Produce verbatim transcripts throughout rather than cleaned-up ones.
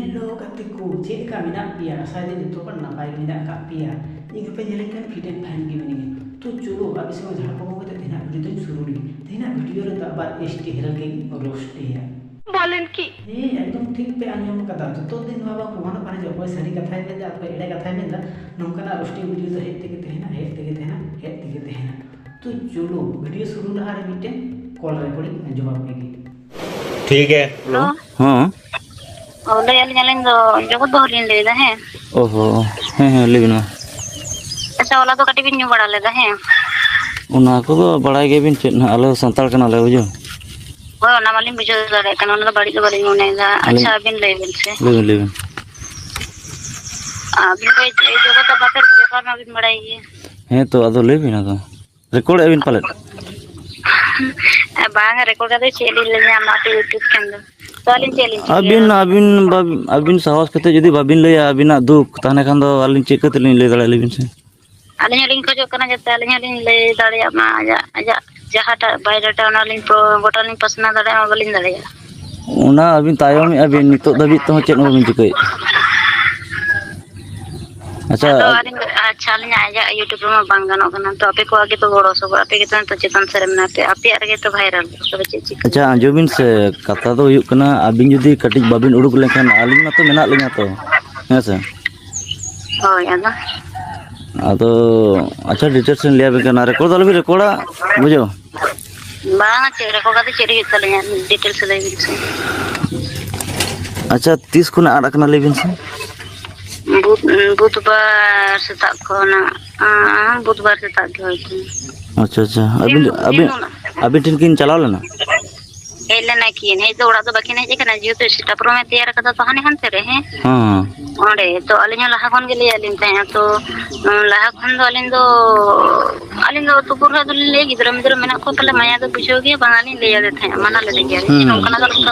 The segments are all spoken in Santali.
ᱦᱮᱞᱳ ᱜᱟᱛᱮ ᱠᱚ, ᱪᱮᱫ ᱞᱮᱠᱟ ᱢᱮᱱᱟᱜ ᱯᱮᱭᱟ? ᱟᱥᱟᱭ ᱫᱟᱹᱧ ᱡᱚᱛᱚ ᱦᱚᱲ ᱱᱟᱯᱟᱭ ᱜᱮ ᱢᱮᱱᱟᱜ ᱟᱠᱟᱫ ᱯᱮᱭᱟ᱾ ᱤᱧ ᱦᱚᱸᱯᱮ ᱧᱮᱞᱮᱧ ᱠᱟᱱ fit and fine ᱜᱮ ᱢᱤᱱᱟᱹᱧᱟ᱾ ᱛᱚ ᱪᱚᱞᱚ, ᱟᱯᱮ ᱥᱚᱸᱜᱮ ᱡᱷᱟᱲ ᱯᱚᱠᱚ ᱠᱟᱛᱮ ᱛᱮᱦᱮᱧᱟᱜ video ᱫᱚᱧ ᱥᱩᱨᱩ ᱞᱮᱜᱮ᱾ ᱛᱮᱦᱮᱧᱟᱜ video ᱨᱮᱫᱚ ᱟᱵᱟᱨ S T ᱦᱮᱨᱮᱞ ᱜᱮᱧ roast ᱮᱭᱟ᱾ ᱵᱚᱞᱮᱱ ᱠᱤ? ᱦᱮᱸ, ᱮᱠᱫᱚᱢ ᱴᱷᱤᱠ ᱯᱮ ᱟᱸᱡᱚᱢ ᱠᱟᱫᱟ᱾ ᱡᱚᱛᱚ ᱫᱤᱱ ᱱᱚᱣᱟ ᱵᱟᱝ ᱯᱨᱚᱢᱟᱱᱚᱜ ᱠᱟᱱᱟ ᱡᱮ ᱚᱠᱚᱭ ᱥᱟᱹᱨᱤ ᱠᱟᱛᱷᱟᱭ ᱢᱮᱱᱫᱟ, ᱚᱠᱚᱭ ᱮᱲᱮ ᱠᱟᱛᱷᱟᱭ ᱢᱮᱱᱫᱟ᱾ ᱱᱚᱝᱠᱟᱱᱟᱜ roasting video ᱫᱚ ᱦᱮᱡ ᱛᱮᱜᱮ ᱛᱟᱦᱮᱱᱟ, ᱦᱮᱡ ᱛᱮᱜᱮ ᱛᱟᱦᱮᱱᱟ, ᱦᱮᱡ ᱛᱮᱜᱮ ᱛᱟᱦᱮᱱᱟ᱾ ᱛᱚ ᱪᱚᱞᱚ, video ᱥᱩᱨᱩ ᱞᱟᱦᱟ ᱨᱮ ᱢᱤᱫᱴᱮᱱ call recording ᱟᱸᱡᱚᱢ ᱟᱯᱮ ᱜᱮ᱾ ᱴᱷᱤᱠ ᱜᱮ᱾ ᱦᱮᱞᱳ᱾ ᱦᱮᱸ᱾ ᱚ, ᱞᱟᱹᱭ ᱟᱹᱞᱤᱧ, ᱟᱹᱞᱤᱧ ᱫᱚ ᱡᱚᱜᱚᱛ ᱵᱟᱹᱦᱩ ᱞᱤᱧ ᱞᱟᱹᱭᱫᱟ, ᱦᱮᱸ᱾ ᱚ ᱦᱚ, ᱦᱮᱸ, ᱦᱮᱸ, ᱞᱟᱹᱭ ᱵᱤᱱ ᱢᱟ᱾ ᱟᱪᱪᱷᱟ, ᱦᱚᱞᱟ ᱫᱚ ᱠᱟᱹᱴᱤᱡ ᱵᱤᱱ ᱧᱩ ᱵᱟᱲᱟ ᱞᱮᱫᱟ, ᱦᱮᱸ? ᱚᱱᱟ ᱠᱚᱫᱚ ᱵᱟᱲᱟᱭ ᱜᱮᱭᱟᱵᱤᱱ ᱪᱮᱫ ᱱᱟᱦᱟᱜ, ᱟᱞᱮ ᱥᱟᱱᱛᱟᱲ ᱠᱟᱱᱟᱞᱮ, ᱵᱩᱡᱷᱟᱹᱣ᱾ ᱦᱳᱭ, ᱚᱱᱟ ᱢᱟᱞᱤᱧ ᱵᱩᱡᱷᱟᱹᱣ ᱫᱟᱲᱮᱭᱟᱜ ᱠᱟᱱᱟ, ᱚᱱᱟ ᱫᱚ ᱵᱟᱹᱲᱤᱡ ᱫᱚ ᱵᱟᱹᱞᱤᱧ ᱢᱚᱱᱮᱭᱮᱫᱟ᱾ ᱟᱹᱞᱤᱧ ᱟᱪᱪᱷᱟ, ᱟᱹᱵᱤᱱ ᱞᱟᱹᱭ ᱵᱤᱱ ᱥᱮ᱾ ᱞᱟᱹᱭ ᱵᱤᱱ, ᱞᱟᱹᱭ ᱵᱤᱱ᱾ ᱟᱹᱵᱤᱱ ᱫᱚ ᱮᱭ ᱡᱚᱜᱚᱛᱟᱜ ᱵᱟᱯᱮ ᱵᱮᱯᱟᱨ ᱢᱟᱵᱤᱱ ᱵᱟᱲᱟᱭ ᱜᱮᱭᱟ᱾ ᱦᱮᱸ ᱛᱚ, ᱟᱫᱚ ᱞᱟᱹᱭ ᱵᱤᱱ ᱟᱫᱚ᱾ ᱨᱮᱠᱚᱨᱰᱮᱫ ᱟᱹᱵᱤᱱ ᱯᱟᱞᱮᱫ? ᱵᱟᱝ, ᱨᱮᱠᱚᱨᱰ ᱠᱟᱛᱮ ᱪᱮᱫ ᱞᱤᱧ ᱞᱟᱹᱭᱟ, ᱟᱢᱟᱜ YouTube ᱴᱷᱮᱱ ᱫᱚ᱾ ᱛᱚ ᱟᱹᱞᱤᱧ ᱪᱮᱫ ᱞᱤᱧ ᱪᱤᱠᱟᱹᱭᱟ? ᱟᱹᱵᱤᱱ, ᱟᱹᱵᱤᱱ ᱵᱟᱵ-, ᱟᱹᱵᱤᱱ ᱥᱟᱦᱚᱥ ᱠᱟᱛᱮ ᱡᱩᱫᱤ ᱵᱟᱹᱵᱤᱱ ᱞᱟᱹᱭᱟ ᱟᱹᱵᱤᱱᱟᱜ ᱫᱩᱠ, ᱛᱟᱦᱚᱞᱮ ᱠᱷᱟᱱ ᱫᱚ ᱟᱹᱞᱤᱧ ᱪᱮᱫ ᱠᱟᱛᱮ ᱞᱤᱧ ᱞᱟᱹᱭ ᱫᱟᱲᱮᱭᱟᱜᱼᱟ, ᱞᱟᱹᱭ ᱵᱤᱱ ᱥᱮ? ᱟᱹᱞᱤᱧ ᱦᱚᱸᱞᱤᱧ ᱠᱷᱚᱡᱚᱜ ᱠᱟᱱᱟ ᱡᱟᱛᱮ ᱟᱹᱞᱤᱧ ᱦᱚᱸᱞᱤᱧ ᱞᱟᱹᱭ ᱫᱟᱲᱮᱭᱟᱜ ᱢᱟ, ᱟᱡᱟᱜ, ᱟᱡᱟᱜ ᱡᱟᱦᱟᱸᱴᱟᱜ biodata ᱚᱱᱟ ᱞᱤᱧ ᱯᱨᱚ-, ᱜᱚᱴᱟ ᱞᱤᱧ ᱯᱟᱥᱱᱟᱣ ᱫᱟᱲᱮᱭᱟᱜ ᱢᱟ, ᱵᱟᱹᱞᱤᱧ ᱫᱟᱲᱮᱭᱟᱜᱼᱟ᱾ ᱚᱱᱟ ᱟᱹᱵᱤᱱ ᱛᱟᱭᱚᱢᱮᱫᱼᱟ ᱵᱤᱱ, ᱱᱤᱛᱚᱜ ᱫᱷᱟᱹᱵᱤᱡ ᱛᱮᱦᱚᱸ ᱪᱮᱫ ᱦᱚᱸ ᱵᱟᱹᱵᱤᱱ ᱪᱤᱠᱟᱹᱭᱮᱫᱼᱟ᱾ ᱟᱪᱪᱷᱟ, ᱟᱫᱚ ᱟᱹᱞᱤᱧ, ᱟᱪᱪᱷᱟ, ᱟᱹᱞᱤᱧᱟᱜ ᱟᱡᱟᱜ YouTube ᱨᱮᱢᱟ ᱵᱟᱝ ᱜᱟᱱᱚᱜ ᱠᱟᱱᱟ, ᱛᱚ ᱟᱯᱮ ᱠᱚᱣᱟᱜ ᱜᱮᱛᱚ ᱜᱚᱲᱚ ᱥᱚᱯᱚᱦᱚᱫ, ᱟᱯᱮ ᱜᱮᱛᱚ ᱱᱤᱛᱚᱜ ᱪᱮᱛᱟᱱ ᱥᱮᱫ ᱨᱮ ᱢᱮᱱᱟᱜ ᱯᱮᱭᱟ, ᱟᱯᱮᱭᱟᱜ ᱨᱮᱜᱮ ᱛᱚ viral, ᱛᱚᱵᱮ ᱪᱮᱫ ᱪᱤᱠᱟᱹ? ᱟᱪᱪᱷᱟ, ᱟᱸᱡᱚᱢ ᱵᱤᱱ ᱥᱮ, ᱠᱟᱛᱷᱟ ᱫᱚ ᱦᱩᱭᱩᱜ ᱠᱟᱱᱟ, ᱟᱹᱵᱤᱱ ᱡᱩᱫᱤ ᱠᱟᱹᱴᱤᱡ ᱵᱟᱹᱵᱤᱱ ᱩᱰᱩᱠ ᱞᱮᱱᱠᱷᱟᱱ ᱟᱹᱞᱤᱧ ᱢᱟᱛᱚ ᱢᱮᱱᱟᱜ ᱞᱤᱧᱟ ᱛᱚ, ᱦᱮᱸ ᱥᱮ? ᱦᱳᱭ, ᱟᱫᱚ? ᱟᱫᱚ, ᱟᱪᱪᱷᱟ, details ᱞᱤᱧ ᱞᱟᱹᱭ ᱟᱵᱤᱱ ᱠᱟᱱᱟ, record ᱫᱚ ᱟᱞᱚᱵᱤᱱ ᱨᱮᱠᱚᱨᱰᱟ, ᱵᱩᱡᱷᱟᱹᱣ? ᱵᱟᱝᱟ, ᱪᱮᱫ record ᱠᱟᱛᱮ ᱪᱮᱫ ᱦᱩᱭᱩᱜ ᱛᱟᱹᱞᱤᱧᱟ? Details ᱞᱟᱹᱭ ᱵᱤᱱ ᱥᱮ᱾ ᱟᱪᱪᱷᱟ, ᱛᱤᱥ ᱠᱷᱚᱱᱟᱜ ᱟᱫ ᱟᱠᱟᱱᱟ, ᱞᱟᱹᱭ ᱵᱤᱱ ᱥᱮ? ᱵᱩᱫ-, ᱵᱩᱫᱷᱵᱟᱨ ᱥᱮᱛᱟᱜ ᱠᱷᱚᱱᱟᱜ, ᱟᱸ, ᱵᱩᱫᱷᱵᱟᱨ ᱥᱮᱛᱟᱜ ᱜᱮ ᱦᱚᱭᱛᱳ᱾ ᱟᱪᱪᱷᱟ, ᱟᱪᱪᱷᱟ᱾ ᱫᱤᱱ, ᱟᱹᱵᱤᱱ, ᱫᱤᱱ ᱟᱹᱵᱤᱱ, ᱦᱤᱞᱳᱜ᱾ ᱟᱹᱵᱤᱱ ᱴᱷᱮᱱ ᱠᱤᱱ ᱪᱟᱞᱟᱣ ᱞᱮᱱᱟ? ᱦᱮᱡ ᱞᱮᱱᱟ ᱠᱤᱱ, ᱦᱮᱡ ᱫᱚ ᱚᱲᱟᱜ ᱫᱚ ᱵᱟᱹᱠᱤᱱ ᱦᱮᱡ ᱟᱠᱟᱱᱟ, ᱡᱮᱦᱮᱛᱩ setup room ᱮ ᱛᱮᱭᱟᱨ ᱟᱠᱟᱫᱟ ᱛᱚ ᱦᱟᱱᱮ ᱦᱟᱱᱛᱮ ᱨᱮ, ᱦᱮᱸ? ᱦᱮᱸ, ᱦᱮᱸ᱾ ᱚᱸᱰᱮ ᱛᱚ ᱟᱹᱞᱤᱧ ᱦᱚᱸ ᱞᱟᱦᱟ ᱠᱷᱚᱱ ᱜᱮ ᱞᱟᱹᱭ ᱟᱹᱞᱤᱧ ᱛᱟᱦᱮᱸᱫ ᱛᱚ, ᱞᱟᱦᱟ ᱠᱷᱚᱱ ᱫᱚ ᱟᱹᱞᱤᱧ ᱫᱚ ᱟᱹᱞᱤᱧ ᱫᱚ ᱟᱹᱛᱩ ᱠᱚᱨᱮ ᱫᱚᱞᱤᱧ ᱞᱟᱹᱭ, ᱜᱤᱫᱽᱨᱟᱹ ᱢᱤᱫᱽᱨᱟᱹ ᱢᱮᱱᱟᱜ ᱠᱚᱣᱟ ᱯᱟᱞᱮ, ᱢᱟᱭᱟ ᱫᱚ ᱵᱩᱡᱷᱟᱹᱣ ᱜᱮᱭᱟ ᱵᱟᱝ ᱟᱹᱞᱤᱧ ᱞᱟᱹᱭ ᱟᱫᱮ ᱛᱟᱦᱮᱸᱫ, ᱢᱟᱱᱟ ᱞᱮᱫᱮ ᱜᱮᱭᱟ ᱞᱤᱧ ᱡᱮ ᱦᱩᱸ᱾ ᱱᱚᱝᱠᱟᱱᱟᱜ ᱫᱚ ᱱᱚᱝᱠᱟ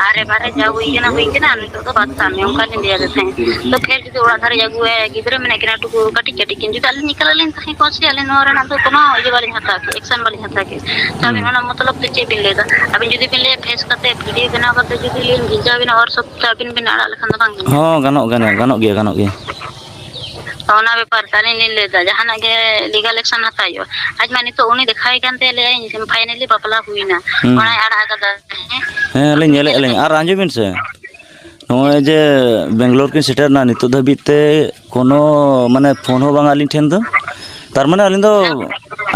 ᱟᱨᱮ ᱵᱟᱨᱮ ᱡᱟ ᱦᱩᱭ ᱠᱟᱱᱟ ᱦᱩᱭ ᱠᱟᱱᱟ, ᱱᱤᱛᱚᱜ ᱫᱚ ᱵᱟᱫ ᱠᱟᱜ ᱢᱮ, ᱚᱱᱠᱟ ᱞᱤᱧ ᱞᱟᱹᱭ ᱟᱫᱮ ᱛᱟᱦᱮᱸᱫ᱾ ᱛᱚ ᱯᱷᱮᱨ ᱡᱩᱫᱤ ᱚᱲᱟᱜ ᱫᱷᱟᱨᱮ ᱟᱹᱜᱩᱣᱟᱭᱟ ᱜᱤᱫᱽᱨᱟᱹ ᱢᱮᱱᱟᱜ ᱠᱤᱱᱟ ᱴᱩᱠᱩ ᱠᱟᱹᱴᱤᱡ ᱠᱟᱹᱴᱤᱡ ᱠᱤᱱ, ᱡᱩᱫᱤ ᱟᱹᱞᱤᱧ ᱮᱠᱞᱟ ᱞᱤᱧ ᱛᱟᱦᱮᱸ ᱠᱚᱜᱼᱟ ᱥᱮ ᱟᱹᱞᱤᱧ ᱱᱚᱣᱟ ᱨᱮᱱᱟᱜ ᱫᱚ ᱠᱚᱱᱚ ᱤᱭᱟᱹ ᱵᱟᱹᱞᱤᱧ ᱦᱟᱛᱟᱣ ᱠᱮᱭᱟ, ᱮᱠᱥᱮᱱ ᱵᱟᱹᱞᱤᱧ ᱦᱟᱛᱟᱣ ᱠᱮᱭᱟ᱾ ᱛᱚ ᱦᱩᱸ᱾ ᱟᱹᱵᱤᱱ ᱚᱱᱟ ᱢᱚᱛᱞᱚᱵ ᱛᱮ ᱪᱮᱫ ᱵᱤᱱ ᱞᱟᱹᱭ ᱮᱫᱟ? ᱟᱹᱵᱤᱱ ᱡᱩᱫᱤ ᱵᱤᱱ ᱞᱟᱹᱭᱟ ᱯᱷᱮᱥ ᱠᱟᱛᱮ ᱵᱷᱤᱰᱤᱭᱳ ᱵᱮᱱᱟᱣ ᱠᱟᱛᱮ ᱡᱩᱫᱤ ᱞᱤᱧ ᱵᱷᱮᱡᱟ ᱵᱤᱱᱟ WhatsApp ᱛᱮ, ᱟᱹᱵᱤᱱ ᱵᱤᱱ ᱟᱲᱟᱜ ᱞᱮᱠᱷᱟᱱ ᱫᱚ ᱵᱟᱝ ᱜᱟᱱᱚᱜᱼᱟ? ᱦᱚᱸ, ᱜᱟᱱᱚᱜ, ᱜᱟᱱᱚᱜ, ᱜᱟᱱᱚᱜ ᱜᱮᱭᱟ, ᱜᱟᱱᱚᱜ ᱜᱮᱭᱟ᱾ ᱛᱚ ᱚᱱᱟ ᱵᱮᱯᱟᱨ ᱛᱮ ᱟᱹᱞᱤᱧ ᱞᱤᱧ ᱞᱟᱹᱭ ᱮᱫᱟ, ᱡᱟᱦᱟᱱᱟᱜ ᱜᱮ ᱞᱤᱜᱟᱞ ᱮᱠᱥᱮᱱ ᱦᱟᱛᱟᱣ ᱦᱩᱭᱩᱜᱼᱟ᱾ ᱟᱡ ᱢᱟ ᱱᱤᱛᱚᱜ ᱩᱱᱤ ᱫᱮᱠᱷᱟᱣ ᱠᱟᱱ ᱛᱟᱭᱟ, ᱞᱟᱹᱭᱟᱭ ᱯᱷᱟᱭᱱᱟᱞᱤ ᱵᱟᱯᱞᱟ ᱦᱩᱭᱱᱟ, ᱦᱩᱸ᱾ ᱚᱱᱟᱭ ᱟᱲᱟᱜ ᱟᱠᱟᱫᱟ᱾ ᱦᱮᱸ᱾ ᱦᱮᱸ, ᱟᱹᱞᱤᱧ ᱟᱹᱵᱤᱱ ᱧᱮᱞᱮᱫᱼᱟ ᱪᱮᱫ ᱞᱮᱠᱟ ᱞᱤᱧ᱾ ᱵᱤᱱ ᱟᱨ ᱟᱸᱡᱚᱢ ᱵᱤᱱ ᱥᱮ, ᱱᱚᱜᱼᱚᱭ ᱡᱮ ᱵᱮᱝᱜᱟᱞᱳᱨ ᱠᱤᱱ ᱥᱮᱴᱮᱨ ᱮᱱᱟ, ᱱᱤᱛᱚᱜ ᱫᱷᱟᱹᱵᱤᱡ ᱛᱮ ᱠᱳᱱᱳ, ᱢᱟᱱᱮ, ᱯᱷᱳᱱ ᱦᱚᱸ ᱵᱟᱝ ᱟᱹᱞᱤᱧ ᱴᱷᱮᱱ ᱫᱚ᱾ ᱛᱟᱨ ᱢᱟᱱᱮ ᱟᱹᱞᱤᱧ ᱫᱚ,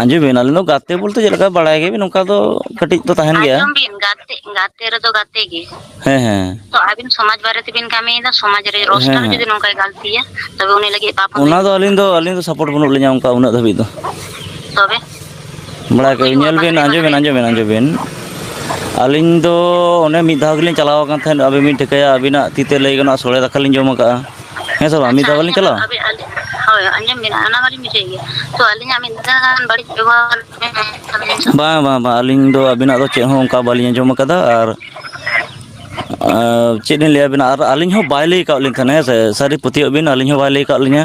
ᱟᱸᱡᱚᱢ ᱵᱤᱱ, ᱟᱹᱞᱤᱧ ᱫᱚ ᱜᱟᱛᱮ ᱵᱚᱞᱛᱮ ᱪᱮᱫ ᱞᱮᱠᱟ ᱵᱟᱲᱟᱭ ᱜᱮᱭᱟᱵᱤᱱ, ᱚᱱᱠᱟ ᱫᱚ ᱠᱟᱹᱴᱤᱡ ᱫᱚ ᱛᱟᱦᱮᱱ ᱜᱮᱭᱟ᱾ ᱟᱸᱡᱚᱢ ᱵᱤᱱ, ᱜᱟᱛᱮ, ᱜᱟᱛᱮ ᱨᱮᱫᱚ ᱜᱟᱛᱮ ᱜᱮ᱾ ᱦᱮᱸ, ᱦᱮᱸ᱾ ᱛᱚ ᱟᱹᱵᱤᱱ ᱥᱚᱢᱟᱡᱽ ᱵᱟᱨᱮ ᱛᱮᱵᱤᱱ ᱠᱟᱹᱢᱤᱭᱮᱫᱟ, ᱥᱚᱢᱟᱡᱽ ᱨᱮ ᱦᱮᱸ, ᱨᱳᱥᱴᱟᱨ ᱦᱮᱸ᱾ ᱡᱩᱫᱤ ᱱᱚᱝᱠᱟᱭ ᱜᱟᱹᱞᱛᱤᱭᱟ, ᱛᱚᱵᱮ ᱩᱱᱤ ᱞᱟᱹᱜᱤᱫ ᱯᱟᱯ ᱚᱱᱟ ᱦᱩᱭᱩᱜᱼᱟ᱾ ᱫᱚ ᱟᱹᱞᱤᱧ ᱫᱚ, ᱟᱹᱞᱤᱧ ᱫᱚ ᱥᱟᱯᱳᱨᱴ ᱵᱟᱹᱱᱩᱜ ᱞᱤᱧᱟ ᱚᱱᱠᱟ ᱩᱱᱟᱹᱜ ᱫᱷᱟᱹᱵᱤᱡ ᱫᱚ᱾ ᱛᱚᱵᱮ? ᱵᱟᱲᱟᱭ ᱠᱟᱜ ᱵᱤᱱ, ᱦᱩᱭᱩᱜᱼᱟ, ᱧᱮᱞ ᱵᱤᱱ, ᱵᱟᱹᱵᱤᱱ ᱟᱸᱡᱚᱢ ᱵᱤᱱ, ᱢᱮᱱᱟ᱾ ᱟᱸᱡᱚᱢ ᱵᱤᱱ, ᱟᱸᱡᱚᱢ ᱵᱤᱱ᱾ ᱟᱹᱞᱤᱧ ᱫᱚ ᱚᱱᱮ ᱢᱤᱫ ᱫᱷᱟᱣ ᱜᱮᱞᱤᱧ ᱪᱟᱞᱟᱣ ᱟᱠᱟᱱ ᱛᱟᱦᱮᱸᱫ, ᱟᱹᱵᱤᱱ ᱵᱤᱱ ᱴᱷᱤᱠᱟᱹᱭᱟ, ᱟᱹᱵᱤᱱᱟᱜ ᱛᱤ ᱛᱮ ᱞᱟᱹᱭ ᱜᱟᱱᱚᱜᱼᱟ, ᱥᱚᱲᱮ ᱫᱟᱠᱟ ᱞᱤᱧ ᱡᱚᱢ ᱟᱠᱟᱫᱼᱟ᱾ ᱦᱮᱸ ᱥᱮ ᱵᱟᱝ? ᱢᱤᱫ ᱟᱪᱪᱷᱟ, ᱫᱷᱟᱣ ᱵᱟᱹᱞᱤᱧ ᱟᱹᱞᱤᱧᱟᱜ ᱪᱟᱞᱟᱣᱟ? ᱟᱹᱵᱤᱱ, ᱟᱹᱞᱤᱧ, ᱦᱳᱭ, ᱟᱸᱡᱚᱢ ᱵᱤᱱ, ᱚᱱᱟ ᱢᱟᱞᱤᱧ ᱵᱩᱡᱷᱟᱹᱣ ᱜᱮᱭᱟ᱾ ᱛᱚ, ᱟᱹᱞᱤᱧᱟᱜ ᱢᱤᱫ ᱫᱷᱟᱣ ᱜᱟᱱ ᱵᱟᱹᱲᱤᱡ ᱵᱮᱵᱚᱦᱟᱨ ᱵᱟᱝ, ᱵᱟᱝ, ᱵᱟᱝ, ᱟᱹᱞᱤᱧ ᱫᱚ ᱟᱹᱵᱤᱱᱟᱜ ᱫᱚ ᱪᱮᱫ ᱦᱚᱸ ᱚᱱᱠᱟ ᱵᱟᱹᱞᱤᱧ ᱟᱸᱡᱚᱢ ᱟᱠᱟᱫᱟ᱾ ᱟᱨ, ᱟᱨ ᱪᱮᱫ ᱞᱤᱧ ᱞᱟᱹᱭ ᱟᱵᱤᱱᱟ, ᱟᱨ ᱟᱹᱞᱤᱧ ᱦᱚᱸ ᱵᱟᱭ ᱞᱟᱹᱭ ᱟᱠᱟᱫ ᱞᱤᱧ ᱛᱟᱦᱮᱱᱟ, ᱦᱮᱸ ᱥᱮ? ᱥᱟᱹᱨᱤ ᱯᱟᱹᱛᱭᱟᱹᱣᱟᱜ ᱵᱤᱱ, ᱟᱹᱞᱤᱧ ᱦᱚᱸ ᱵᱟᱭ ᱞᱟᱹᱭ ᱟᱠᱟᱫ ᱞᱤᱧᱟ᱾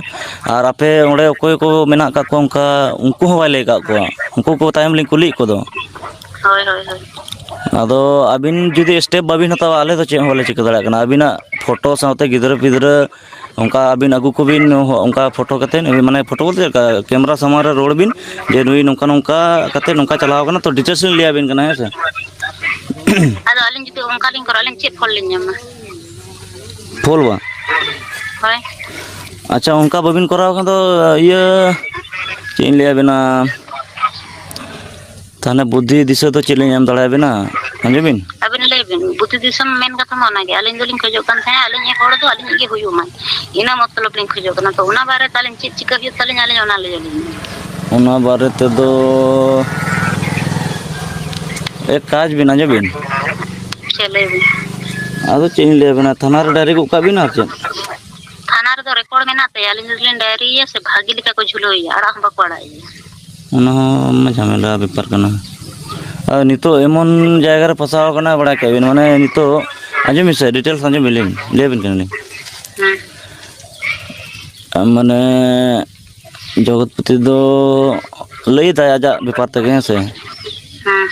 ᱟᱨ ᱟᱯᱮ ᱚᱸᱰᱮ ᱚᱠᱚᱭ ᱠᱚ ᱢᱮᱱᱟᱜ ᱟᱠᱟᱫ ᱠᱚᱣᱟ ᱚᱱᱠᱟ, ᱩᱱᱠᱩ ᱦᱚᱸ ᱵᱟᱭ ᱞᱟᱹᱭ ᱟᱠᱟᱫ ᱠᱚᱣᱟ᱾ ᱩᱱᱠᱩ ᱠᱚ ᱛᱟᱭᱚᱢ ᱞᱤᱧ ᱠᱩᱞᱤᱭᱮᱫ ᱠᱚᱫᱚ᱾ ᱦᱳᱭ, ᱦᱳᱭ, ᱦᱳᱭ᱾ ᱟᱫᱚ ᱟᱹᱵᱤᱱ ᱡᱩᱫᱤ ᱥᱴᱮᱯ ᱵᱟᱹᱵᱤᱱ ᱦᱟᱛᱟᱣᱟ, ᱟᱞᱮ ᱫᱚ ᱪᱮᱫ ᱦᱚᱸ ᱵᱟᱞᱮ ᱪᱤᱠᱟᱹ ᱫᱟᱲᱮᱭᱟᱜ ᱠᱟᱱᱟ᱾ ᱟᱹᱵᱤᱱᱟᱜ ᱯᱷᱳᱴᱳ ᱥᱟᱶᱛᱮ ᱜᱤᱫᱽᱨᱟᱹ ᱯᱤᱫᱽᱨᱟᱹ ᱚᱱᱠᱟ ᱟᱹᱵᱤᱱ ᱟᱹᱜᱩ ᱠᱚᱵᱤᱱ, ᱚᱱᱠᱟ ᱯᱷᱳᱴᱳ ᱠᱟᱛᱮᱫ, ᱢᱟᱱᱮ, ᱯᱷᱳᱴᱳ ᱵᱚᱞᱛᱮ ᱪᱮᱫ ᱞᱮᱠᱟ, ᱠᱮᱢᱮᱨᱟ ᱥᱟᱢᱟᱝ ᱨᱮ ᱨᱚᱲ ᱵᱤᱱ ᱡᱮ, "ᱱᱩᱭ ᱱᱚᱝᱠᱟ ᱱᱚᱝᱠᱟ ᱠᱟᱛᱮᱫ ᱱᱚᱝᱠᱟ ᱪᱟᱞᱟᱣ ᱠᱟᱱᱟ", ᱛᱚ ᱰᱤᱴᱮᱞᱥ ᱞᱤᱧ ᱞᱟᱹᱭ ᱟᱵᱤᱱ ᱠᱟᱱᱟ, ᱦᱮᱸ ᱥᱮ? ᱟᱫᱚ ᱟᱹᱞᱤᱧ ᱡᱩᱫᱤ ᱚᱱᱠᱟ ᱞᱤᱧ ᱠᱚᱨᱟᱣᱟ, ᱟᱹᱞᱤᱧ ᱪᱮᱫ ᱯᱷᱚᱞ ᱞᱤᱧ ᱧᱟᱢᱟ? ᱯᱷᱚᱞ ᱵᱟᱝ? ᱦᱳᱭ᱾ ᱟᱪᱪᱷᱟ, ᱚᱱᱠᱟ ᱵᱟᱹᱵᱤᱱ ᱠᱚᱨᱟᱣ ᱠᱷᱟᱱ ᱫᱚ, ᱤᱭᱟᱹ, ᱪᱮᱫ ᱤᱧ ᱞᱟᱹᱭ ᱟᱵᱮᱱᱟ, ᱛᱟᱦᱚᱞᱮ ᱵᱩᱫᱽᱫᱷᱤ ᱫᱤᱥᱟᱹ ᱫᱚ ᱪᱮᱫ ᱞᱤᱧ ᱮᱢ ᱫᱟᱲᱮᱭᱟᱵᱮᱱᱟ? ᱟᱸᱡᱚᱢ ᱵᱤᱱ? ᱟᱵᱮᱱ ᱞᱟᱹᱭ ᱵᱮᱱ, ᱵᱩᱫᱽᱫᱷᱤ ᱫᱤᱥᱚᱢ ᱢᱮᱱ ᱠᱟᱛᱷᱟ ᱢᱟ ᱚᱱᱟᱜᱮ, ᱟᱹᱞᱤᱧ ᱫᱚᱞᱤᱧ ᱠᱷᱚᱡᱚᱜ ᱠᱟᱱ ᱛᱟᱦᱮᱸᱫ, ᱟᱹᱞᱤᱧᱤᱡ ᱦᱚᱲ ᱫᱚ ᱟᱹᱞᱤᱧᱤᱡ ᱜᱮ ᱦᱩᱭᱩᱜ ᱢᱟ, ᱤᱱᱟᱹ ᱢᱚᱛᱞᱚᱵ ᱞᱤᱧ ᱠᱷᱚᱡᱚᱜ ᱠᱟᱱᱟ᱾ ᱛᱚ ᱚᱱᱟ ᱵᱟᱨᱮᱛᱮ ᱟᱹᱞᱤᱧ ᱪᱮᱫ ᱪᱤᱠᱟᱹ ᱦᱩᱭᱩᱜ ᱛᱟᱹᱞᱤᱧᱟ, ᱟᱹᱞᱤᱧ ᱚᱱᱟ ᱞᱟᱹᱭ ᱟᱹᱞᱤᱧ ᱵᱮᱱ᱾ ᱚᱱᱟ ᱵᱟᱨᱮ ᱛᱮᱫᱚ ᱮᱠ ᱠᱟᱡᱽ ᱵᱤᱱ, ᱟᱸᱡᱚᱢ ᱵᱤᱱ᱾ ᱟᱪᱪᱷᱟ, ᱞᱟᱹᱭ ᱵᱤᱱ᱾ ᱟᱫᱚ ᱪᱮᱫ ᱤᱧ ᱞᱟᱹᱭ ᱟᱵᱮᱱᱟ, ᱛᱷᱟᱱᱟ ᱨᱮ ᱰᱟᱭᱨᱤ ᱜᱚᱫ ᱠᱟᱜ ᱵᱤᱱ ᱟᱨ ᱪᱮᱫ᱾ ᱢᱮᱱᱟᱜ ᱛᱟᱭᱟ, ᱟᱹᱞᱤᱧ ᱫᱚᱞᱤᱧ ᱰᱟᱭᱨᱤᱭᱟ ᱥᱮ ᱵᱷᱟᱜᱮ ᱞᱮᱠᱟ ᱠᱚ ᱡᱷᱩᱞᱟᱹᱣᱮᱭᱟ, ᱟᱲᱟᱜ ᱦᱚᱸ ᱵᱟᱠᱚ ᱟᱲᱟᱜᱮᱭᱟ᱾ ᱚᱱᱟ ᱦᱚᱸ ᱡᱷᱟᱢᱮᱞᱟ ᱵᱮᱯᱟᱨ ᱠᱟᱱᱟ᱾ ᱟᱨ ᱱᱤᱛᱚᱜ ᱮᱢᱚᱱ ᱡᱟᱭᱜᱟ ᱨᱮ ᱯᱷᱟᱥᱟᱣ ᱟᱠᱟᱱᱟ, ᱵᱟᱲᱟᱭ ᱠᱟᱜ ᱵᱤᱱ, ᱢᱟᱱᱮ ᱱᱤᱛᱚᱜ ᱟᱸᱡᱚᱢ ᱵᱤᱱ ᱥᱮ, ᱰᱤᱴᱮᱞᱥ ᱟᱸᱡᱚᱢ ᱵᱤᱱ, ᱞᱤᱧ ᱞᱟᱹᱭ ᱟᱵᱤᱱ ᱠᱟᱱᱟᱞᱤᱧ᱾ ᱦᱮᱸ᱾ ᱢᱟᱱᱮ ᱡᱚᱜᱚᱛᱯᱚᱛᱤ ᱫᱚ ᱞᱟᱹᱭᱫᱟᱭ ᱟᱡᱟᱜ ᱵᱮᱯᱟᱨ ᱛᱮᱜᱮ, ᱦᱮᱸ ᱥᱮ? ᱦᱮᱸ᱾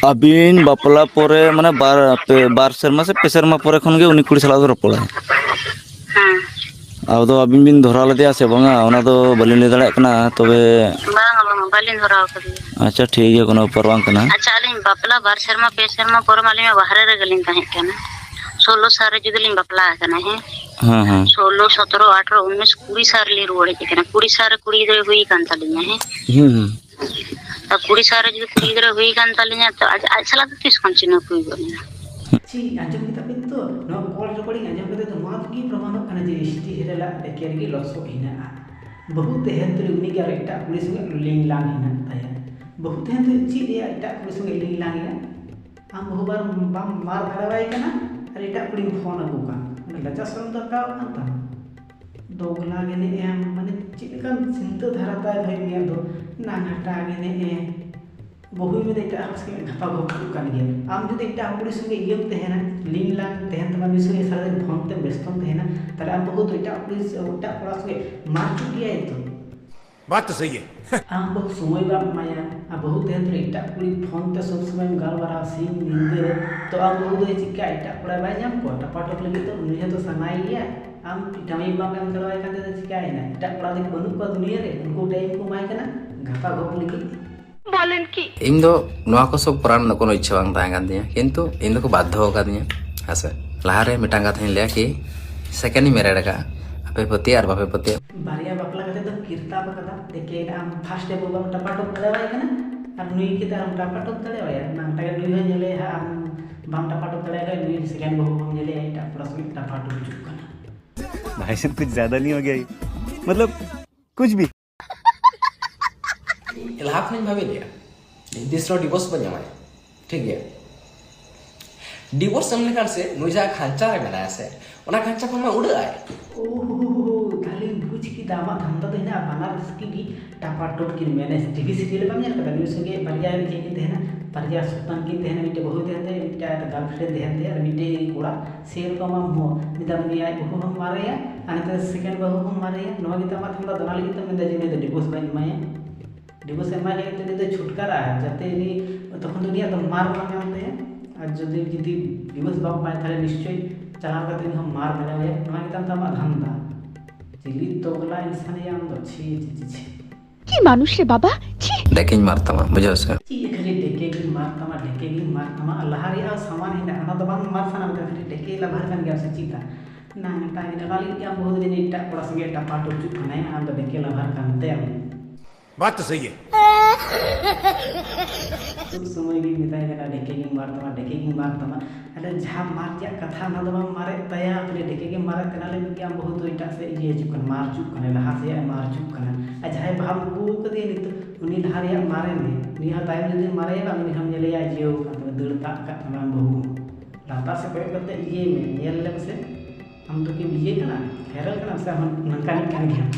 ᱟᱹᱵᱤᱱ ᱵᱟᱯᱞᱟ ᱯᱚᱨᱮ, ᱢᱟᱱᱮ, ᱵᱟᱨ, ᱯᱮ, ᱵᱟᱨ ᱥᱮᱨᱢᱟ ᱥᱮ ᱯᱮ ᱥᱮᱨᱢᱟ ᱯᱚᱨᱮ ᱠᱷᱚᱱ ᱜᱮ ᱩᱱᱤ ᱠᱩᱲᱤ ᱥᱟᱞᱟᱜ ᱫᱚ ᱨᱚᱯᱚᱲᱟᱭ᱾ ᱦᱮᱸ᱾ ᱟᱫᱚ ᱟᱹᱵᱤᱱ ᱵᱤᱱ ᱫᱷᱚᱨᱟᱣ ᱞᱮᱫᱮᱭᱟ ᱥᱮ ᱵᱟᱝᱟ, ᱚᱱᱟ ᱫᱚ ᱵᱟᱹᱞᱤᱧ ᱞᱟᱹᱭ ᱫᱟᱲᱮᱭᱟᱜ ᱠᱟᱱᱟ, ᱛᱚᱵᱮ ᱵᱟᱝᱟ, ᱵᱟᱝᱟ, ᱵᱟᱹᱞᱤᱧ ᱫᱷᱚᱨᱟᱣ ᱠᱟᱫᱮᱭᱟ᱾ ᱟᱪᱪᱷᱟ, ᱴᱷᱤᱠ ᱜᱮᱭᱟ, ᱠᱳᱱᱳ ᱵᱮᱯᱟᱨ ᱵᱟᱝ ᱠᱟᱱᱟ᱾ ᱟᱪᱪᱷᱟ, ᱟᱹᱞᱤᱧ ᱵᱟᱯᱞᱟ ᱵᱟᱨ ᱥᱮᱨᱢᱟ, ᱯᱮ ᱥᱮᱨᱢᱟ ᱯᱚᱨᱮ ᱢᱟ ᱟᱹᱞᱤᱧ ᱢᱟ ᱵᱟᱦᱨᱮ ᱨᱮᱜᱮ ᱞᱤᱧ ᱛᱟᱦᱮᱸ ᱠᱟᱱᱟ᱾ ᱥᱳᱞᱳ ᱥᱟᱞ ᱨᱮ ᱡᱩᱫᱤ ᱞᱤᱧ ᱵᱟᱯᱞᱟ ᱟᱠᱟᱱᱟ, ᱦᱮᱸ? ᱦᱮᱸ, ᱦᱮᱸ᱾ ᱥᱳᱞᱳ, ᱥᱚᱛᱨᱚ, ᱟᱴᱷᱨᱚ, ᱩᱱᱤᱥ, ᱠᱩᱲᱤ ᱥᱟᱞ ᱨᱮᱞᱤᱧ ᱨᱩᱣᱟᱹᱲ ᱦᱮᱡ ᱟᱠᱟᱱᱟ᱾ ᱠᱩᱲᱤ ᱥᱟᱞ ᱨᱮ ᱠᱩᱲᱤ ᱜᱤᱫᱽᱨᱟᱹ ᱦᱩᱭ ᱟᱠᱟᱱ ᱛᱟᱹᱞᱤᱧᱟ, ᱦᱮᱸ? ᱦᱩᱸ, ᱦᱩᱸ᱾ ᱟᱨ ᱠᱩᱲᱤ ᱥᱟᱞ ᱨᱮ ᱡᱩᱫᱤ ᱠᱩᱲᱤ ᱜᱤᱫᱽᱨᱟᱹ ᱦᱩᱭ ᱟᱠᱟᱱ ᱛᱟᱹᱞᱤᱧᱟ, ᱛᱚ ᱟᱡ, ᱟᱡ ᱥᱟᱞᱟᱜ ᱫᱚ ᱛᱤᱥ ᱠᱷᱚᱱ ᱪᱤᱱᱦᱟᱹᱯ ᱦᱩᱭ ᱜᱚᱫ ᱮᱱᱟ? ᱪᱮᱫ ᱟᱸᱡᱚᱢ ᱠᱮᱫᱟ ᱵᱤᱱ ᱛᱚ? ᱱᱚᱣᱟ ᱠᱚᱞ ᱨᱮᱠᱚᱨᱰᱤᱝ ᱟᱸᱡᱚᱢ ᱠᱟᱛᱮ ᱫᱚ ᱱᱚᱣᱟ ᱜᱮ ᱯᱨᱚᱢᱟᱱᱚᱜ ᱠᱟᱱᱟ ᱡᱮ ᱮᱥ ᱴᱤ ᱦᱮᱨᱮᱞᱟᱜ ᱮᱠᱮᱱ ᱜᱮ ᱞᱚᱥᱚᱜ ᱦᱮᱱᱟᱜᱼᱟ᱾ ᱵᱟᱹᱦᱩ ᱛᱟᱦᱮᱱ ᱛᱩᱞᱩᱡ ᱩᱱᱤ ᱜᱮ ᱟᱨ ᱮᱴᱟᱜ ᱠᱩᱲᱤ ᱥᱚᱸᱜᱮ ᱞᱤᱝ ᱞᱟᱝ ᱦᱮᱱᱟᱜ ᱛᱟᱭᱟ᱾ ᱵᱟᱹᱦᱩ ᱛᱟᱦᱮᱱ ᱛᱩᱞᱩᱡ ᱪᱮᱫ ᱨᱮᱭᱟᱜ ᱮᱴᱟᱜ ᱠᱩᱲᱤ ᱥᱚᱸᱜᱮ ᱞᱤᱝ ᱞᱟᱝ ᱮᱭᱟ? ᱟᱢ ᱵᱟᱹᱦᱩ ᱵᱟᱨ ᱵᱟᱢ ᱢᱟᱨ ᱫᱟᱲᱮᱣᱟᱭ ᱠᱟᱱᱟ ᱟᱨ ᱮᱴᱟᱜ ᱠᱩᱲᱤᱢ ᱯᱷᱳᱱ ᱟᱠᱚ ᱠᱟᱱ, ᱚᱸᱰᱮ ᱞᱟᱡᱟ ᱥᱚᱨᱚᱢ ᱫᱚᱨᱠᱟᱨᱚᱜ ᱠᱟᱱ ᱛᱟᱢᱟ? ᱫᱚᱜᱽᱞᱟ ᱜᱮ ᱮᱱᱮᱡ ᱮᱢ, ᱢᱟᱱᱮ ᱪᱮᱫ ᱞᱮᱠᱟᱱ ᱪᱤᱱᱛᱟᱹ ᱫᱷᱟᱨᱟ ᱛᱟᱭ ᱵᱷᱟᱹᱭ ᱩᱱᱤᱭᱟᱜ ᱫᱚ? ᱱᱟᱝᱦᱟᱴᱟ ᱜᱮ ᱮᱱᱮᱡ ᱮ, ᱵᱟᱹᱦᱩᱭ ᱢᱮᱱᱫᱟ ᱮᱴᱟᱜ ᱦᱚᱲ ᱥᱚᱸᱜᱮ ᱜᱷᱟᱯᱟ ᱜᱷᱚᱯᱤᱜ ᱠᱟᱱ ᱜᱮᱭᱟ᱾ ᱟᱢ ᱡᱩᱫᱤ ᱮᱴᱟᱜ ᱠᱩᱲᱤ ᱥᱚᱸᱜᱮ ᱤᱭᱟᱹᱢ ᱛᱟᱦᱮᱱᱟ, ᱞᱤᱝ ᱞᱟᱝ ᱛᱟᱦᱮᱱ ᱛᱟᱢᱟ, ᱩᱱᱤ ᱥᱚᱸᱜᱮ ᱥᱟᱨᱟᱫᱤᱱ ᱯᱷᱳᱱ ᱛᱮᱢ ᱵᱮᱥᱛᱚᱢ ᱛᱟᱦᱮᱱᱟ, ᱛᱟᱦᱞᱮ ᱟᱢ ᱵᱟᱹᱦᱩ ᱫᱚ ᱮᱴᱟᱜ ᱠᱩᱲᱤ, ᱮᱴᱟᱜ ᱠᱚᱲᱟ ᱥᱚᱸᱜᱮ ᱢᱟᱨ ᱦᱚᱪᱚᱜ ᱜᱮᱭᱟᱭ ᱛᱚ᱾ बात तो सही है। ᱟᱢ ᱵᱟᱹᱦᱩ ᱥᱚᱢᱚᱭ ᱵᱟᱢ ᱮᱢᱟᱭᱟ, ᱟᱨ ᱵᱟᱹᱦᱩ ᱛᱟᱦᱮᱱ ᱛᱩᱞᱩᱡ ᱮᱴᱟᱜ ᱠᱩᱲᱤ ᱯᱷᱳᱱ ᱛᱮ ᱥᱚᱵ ᱥᱚᱢᱚᱭᱮᱢ ᱜᱟᱞᱢᱟᱨᱟᱣᱟ ᱥᱤᱧ ᱧᱤᱫᱟᱹ, ᱛᱚ ᱟᱢ ᱵᱟᱹᱦᱩ ᱫᱚᱭ ᱪᱤᱠᱟ ᱮᱴᱟᱜ ᱠᱚᱲᱟ ᱵᱟᱭ ᱧᱟᱢ ᱠᱚᱣᱟ? ᱴᱟᱯᱟᱴᱚᱯ ᱞᱟᱹᱜᱤᱫ ᱫᱚ ᱩᱱᱤ ᱦᱚᱸᱛᱚ ᱥᱟᱱᱟᱭᱮ ᱜᱮᱭᱟ᱾ ᱟᱢ ᱴᱟᱭᱤᱢ ᱵᱟᱢ ᱮᱢ ᱫᱟᱲᱮᱣᱟᱭ ᱠᱟᱱ ᱛᱮ ᱫᱚ ᱪᱤᱠᱟᱭᱮᱱᱟ? ᱮᱴᱟᱜ ᱠᱚᱲᱟ ᱫᱚ ᱵᱟᱹᱱᱩᱜ ᱠᱚᱣᱟ ᱫᱩᱱᱤᱭᱟᱹ ᱨᱮ? ᱩᱱᱠᱩ ᱴᱟᱭᱤᱢ ᱠᱚ ᱮᱢᱟᱭ ᱠᱟᱱᱟ, ᱜᱷᱟᱯᱟ ᱜᱷᱚᱯ ᱞᱟᱹᱜᱤᱫ᱾ ᱤᱧ ᱫᱚ ᱱᱚᱣᱟ ᱠᱚ ᱥᱚᱵ ᱠᱚᱨᱟᱣ ᱨᱮᱱᱟᱜ ᱠᱳᱱᱳ ᱤᱪᱪᱷᱟᱹ ᱵᱟᱝ ᱛᱟᱦᱮᱸ ᱠᱟᱱ ᱛᱤᱧᱟᱹ, ᱠᱤᱱᱛᱩ ᱤᱧ ᱫᱚᱠᱚ ᱵᱟᱫᱽᱫᱷᱚ ᱟᱠᱟᱫᱤᱧᱟ᱾ ᱦᱮᱸᱥᱮ, ᱞᱟᱦᱟᱨᱮ ᱢᱤᱫᱴᱟᱝ ᱠᱟᱛᱷᱟᱧ ᱞᱟᱹᱭᱟ ᱠᱤ, ᱥᱮᱠᱮᱱᱰ ᱤᱧ ᱢᱮᱨᱮᱰ ᱟᱠᱟᱫᱼᱟ, ᱟᱯᱮ ᱯᱟᱹᱛᱭᱟᱹᱜ ᱟᱨ ᱵᱟᱯᱮ ᱯᱟᱹᱛᱭᱟᱹᱜ᱾ ᱵᱟᱨᱭᱟ ᱵᱟᱯᱞᱟ ᱠᱟᱛᱮ ᱫᱚ ᱠᱤᱨᱛᱟᱯ ᱟᱠᱟᱫᱟ, ᱮᱠᱮᱱ ᱟᱢ ᱯᱷᱟᱥᱴ ᱰᱮ ᱵᱟᱹᱦᱩ ᱵᱟᱢ ᱴᱟᱯᱟᱴᱚᱯ ᱫᱟᱲᱮᱣᱟᱭ ᱠᱟᱱᱟ, ᱟᱨ ᱱᱩᱭ ᱠᱟᱛᱮ ᱟᱨ ᱴᱟᱯᱟᱴᱚᱯ ᱫᱟᱲᱮᱣᱟᱭᱟ? ᱱᱟᱝᱴᱟ ᱜᱮ ᱱᱩᱭ ᱦᱚᱸ ᱧᱮᱞᱮ ᱦᱟᱸᱜ, ᱟᱢ ᱵᱟᱢ ᱴᱟᱯᱟᱴᱚᱯ ᱫᱟᱲᱮᱭᱟᱭ ᱠᱷᱟᱱ ᱱᱩᱭ ᱥᱮᱠᱮᱱᱰ ᱵᱟᱹᱦᱩ ᱦᱚᱸᱢ ᱧᱮᱞᱮᱭᱟ ᱮᱴᱟᱜ ᱠᱚᱲᱟ ᱥᱚᱸᱜᱮ ᱴᱟᱯᱟᱴᱚᱯ ᱦᱤᱡᱩᱜ ᱠᱟᱱᱟ᱾ भाई साहब, कुछ ज्यादा नहीं हो गया ये? मतलब, कुछ भी। ᱞᱟᱦᱟ ᱠᱷᱚᱱᱤᱧ ᱵᱷᱟᱵᱤ ᱞᱮᱭᱟ, ᱡᱩᱫᱤ ᱥᱞᱚ ᱰᱤᱵᱷᱳᱨᱥ ᱵᱚᱱ ᱧᱟᱢᱟ, ᱴᱷᱤᱠ ᱜᱮᱭᱟ, ᱰᱤᱵᱷᱳᱨᱥ ᱮᱢ ᱞᱮᱠᱷᱟᱱ ᱥᱮ ᱱᱩᱭ ᱡᱟᱦᱟᱸ ᱠᱷᱟᱧᱪᱟ ᱨᱮ ᱢᱮᱱᱟᱭᱟ ᱥᱮ, ᱚᱱᱟ ᱠᱷᱟᱧᱪᱟ ᱠᱷᱚᱱ ᱢᱟ ᱩᱰᱟᱹᱜ ᱟᱭ᱾ ᱳᱦᱳ, ᱛᱟᱦᱞᱮᱧ ᱵᱩᱡᱽ ᱠᱮᱫᱟ, ᱟᱢᱟᱜ ᱫᱷᱟᱱᱫᱟ ᱫᱚ ᱦᱮᱱᱟᱜᱼᱟ ᱵᱟᱱᱟᱨ ᱥᱠᱤ ᱜᱮ ᱴᱟᱯᱟᱴᱩᱯ ᱠᱤᱱ ᱢᱮᱱᱮ᱾ ᱴᱤᱵᱷᱤ ᱥᱤᱨᱤᱭᱟᱞ ᱵᱟᱢ ᱧᱮᱞ ᱠᱟᱫᱟ? ᱱᱩᱭ ᱥᱚᱸᱜᱮ ᱵᱟᱨᱭᱟ ᱪᱮᱫ ᱠᱤᱱ ᱛᱟᱦᱮᱱᱟ, ᱵᱟᱨᱭᱟ ᱥᱚᱛᱟᱱ ᱠᱤᱱ ᱛᱟᱦᱮᱱᱟ, ᱢᱤᱫᱴᱮᱡ ᱵᱟᱹᱦᱩᱭ ᱛᱟᱦᱮᱱ ᱛᱟᱭᱟ, ᱢᱤᱫᱴᱮᱡ ᱟᱡ ᱜᱟᱨᱞᱯᱷᱨᱮᱱᱰ ᱛᱟᱦᱮᱱ ᱛᱟᱭᱟ, ᱟᱨ ᱢᱤᱫᱴᱮᱡ ᱠᱚᱲᱟ᱾ ᱥᱮᱨᱚᱠᱚᱢ ᱟᱢ ᱦᱚᱸ ᱢᱤᱫ ᱫᱷᱟᱣ ᱩᱱᱤ ᱟᱡ ᱵᱟᱹᱦᱩ ᱦᱚᱸᱢ ᱢᱟᱨᱮᱭᱟ, ᱟᱨ ᱱᱚᱛᱮ ᱥᱮᱠᱮᱱᱰ ᱵᱟᱹᱦᱩ ᱦᱚᱸᱢ ᱢᱟᱨᱮᱭᱟ᱾ ᱱᱚᱣᱟ ᱜᱮᱛᱚ ᱟᱢᱟᱜ ᱫᱷᱟᱱᱫᱟ ᱫᱚ, ᱚᱱᱟ ᱞᱟᱹᱜᱤᱫ ᱛᱮᱢ ᱢᱮᱱᱫᱟ ᱡᱮ ᱩᱱᱤ ᱫᱚ ᱰᱤᱵᱷᱳᱨᱥ ᱵᱟᱹᱧ ᱮᱢᱟᱭᱟ᱾ ᱰᱤᱵᱷᱳᱨᱥ ᱮᱢᱟᱭ ᱞᱟᱹᱜᱤᱫ ᱛᱮ ᱩᱱᱤ ᱫᱚ ᱪᱷᱩᱴᱠᱟᱨᱟᱜᱼᱟ, ᱡᱟᱛᱮ ᱩᱱᱤ ᱛᱚᱠᱷᱚᱱ ᱫᱚ ᱩᱱᱤᱭᱟᱜ ᱫᱚ ᱢᱟᱨ ᱵᱟᱝ ᱠᱟᱱ ᱛᱟᱭᱟ᱾ ᱟᱨ ᱡᱩᱫᱤ, ᱡᱩᱫᱤ ᱰᱤᱵᱷᱳᱨᱥ ᱵᱟᱢ ᱮᱢᱟᱭ, ᱛᱟᱦᱞᱮ ᱱᱤᱥᱪᱚᱭ ᱪᱟᱞᱟᱣ ᱠᱟᱛᱮ ᱩᱱᱤ ᱦᱚᱸ ᱢᱟᱨ ᱢᱮᱱᱟᱜ ᱜᱮᱭᱟ᱾ ᱱᱚᱣᱟ ᱜᱮᱛᱟᱢ ᱛᱟᱢ ᱟᱢᱟᱜ ᱫᱷᱟᱱᱫᱟ᱾ ᱪᱤᱞᱤ ᱛᱚᱜᱽᱞᱟ ᱤᱱᱥᱟᱱ ᱭᱟ ᱟᱢ ᱫᱚ, ᱪᱷᱤ, ᱪᱷᱤ, ᱪᱷᱤ, ᱪᱷᱤ᱾ কি মানুষ রে বাবা, ছি। ᱰᱮᱠᱮᱧ ᱢᱟᱨ ᱛᱟᱢᱟ, ᱵᱩᱡᱷᱟᱹᱣ ᱥᱮ? ᱪᱮᱫ ᱠᱷᱟᱹᱞᱤ ᱰᱮᱠᱮ ᱜᱤᱧ ᱢᱟᱨ ᱛᱟᱢᱟ, ᱰᱮᱠᱮ ᱜᱤᱧ ᱢᱟᱨ ᱛᱟᱢᱟ? ᱟᱨ ᱞᱟᱦᱟ ᱨᱮᱭᱟᱜ ᱥᱟᱢᱟᱱ ᱦᱮᱱᱟᱜ, ᱚᱱᱟ ᱫᱚ ᱵᱟᱝ ᱢᱟᱨ ᱥᱟᱱᱟ ᱢᱮ, ᱠᱷᱟᱹᱞᱤ ᱰᱮᱠᱮ ᱞᱟᱵᱷᱟᱨ ᱠᱟᱱ ᱜᱮᱭᱟᱢ ᱥᱮ ᱪᱮᱫ? ᱱᱟᱝ ᱴᱟᱝ ᱚᱱᱟ ᱞᱟᱹᱜᱤᱫ ᱜᱮ ᱟᱢ ᱵᱟᱹᱦᱩ ᱫᱚ ᱡᱟᱹᱱᱤᱡ ᱮᱴᱟᱜ ᱠᱚᱲᱟ ᱥᱚᱸᱜᱮ ᱴᱟᱯᱟᱴᱩᱯ ᱪᱩᱜ ᱠᱟᱱᱟᱭ, ᱟᱢ ᱫᱚ ᱰᱮᱠᱮ ᱞᱟᱵᱷᱟᱨ ᱠᱟᱱ ᱛᱮᱢ᱾ ᱵᱟᱛ ᱛᱚ ᱥᱟᱦᱤ ᱦᱮ᱾ ᱥᱚᱵ ᱥᱚᱢᱚᱭ ᱜᱮ ᱢᱮᱛᱟᱭ ᱠᱟᱱᱟ, "ᱰᱮᱠᱮ ᱜᱤᱧ ᱢᱟᱨ ᱛᱟᱢᱟ, ᱰᱮᱠᱮ ᱜᱤᱧ ᱢᱟᱨ ᱛᱟᱢᱟ᱾" ᱟᱫᱚ ᱡᱟᱦᱟᱸ ᱢᱟᱨ ᱨᱮᱭᱟᱜ ᱠᱟᱛᱷᱟ, ᱚᱱᱟ ᱫᱚ ᱵᱟᱢ ᱢᱟᱨᱮᱫ ᱛᱟᱭᱟ, ᱠᱷᱟᱹᱞᱤ ᱰᱮᱠᱮ ᱜᱮᱢ ᱢᱟᱨᱮᱫ ᱠᱟᱱᱟ, ᱞᱟᱹᱜᱤᱫ ᱜᱮ ᱟᱢ ᱵᱟᱹᱦᱩ ᱫᱚ ᱮᱴᱟᱜ ᱥᱮᱫ ᱤᱭᱟᱹ ᱦᱤᱡᱩᱜ ᱠᱟᱱᱟ, ᱢᱟᱨ ᱦᱤᱡᱩᱜ ᱠᱟᱱᱟ, ᱞᱟᱦᱟ ᱥᱮᱫ ᱢᱟᱨ ᱦᱤᱡᱩᱜ ᱠᱟᱱᱟ᱾ ᱟᱨ ᱡᱟᱦᱟᱸᱭ ᱵᱟᱦᱟᱢ ᱟᱹᱜᱩ ᱟᱠᱟᱫᱮᱭᱟ ᱱᱤᱛᱚᱜ, ᱩᱱᱤ ᱞᱟᱦᱟ ᱨᱮᱭᱟᱜ ᱢᱟᱨᱮ ᱢᱮ, ᱩᱱᱤ ᱦᱚᱸ ᱛᱟᱭᱚᱢ ᱡᱩᱫᱤᱢ ᱢᱟᱨᱮᱭᱟ ᱵᱟᱝ, ᱩᱱᱤ ᱦᱚᱸᱢ ᱧᱮᱞᱮᱭᱟ ᱤᱭᱟᱹᱣ ᱠᱟᱱ ᱛᱟᱢᱟ, ᱫᱟᱹᱲ ᱛᱟᱵ ᱠᱟᱜ ᱛᱟᱢᱟ ᱟᱢ ᱵᱟᱹᱦᱩ᱾ ᱞᱟᱛᱟᱨ ᱥᱮᱫ ᱠᱚᱭᱚᱜ ᱠᱟᱛᱮ ᱤᱭᱟᱹᱭ ᱢᱮ, ᱧᱮᱞ ᱞᱮᱢ ᱥᱮ, ᱟᱢ ᱫᱚ ᱠᱤᱢ ᱤᱭᱟᱹ ᱠᱟᱱᱟ, ᱯᱷᱮᱨᱮᱞ ᱠᱟᱱᱟ ᱥᱮ ᱟᱢ ᱱᱚᱝᱠᱟᱱᱤᱡ ᱠᱟᱱ ᱜᱮᱭᱟᱢ?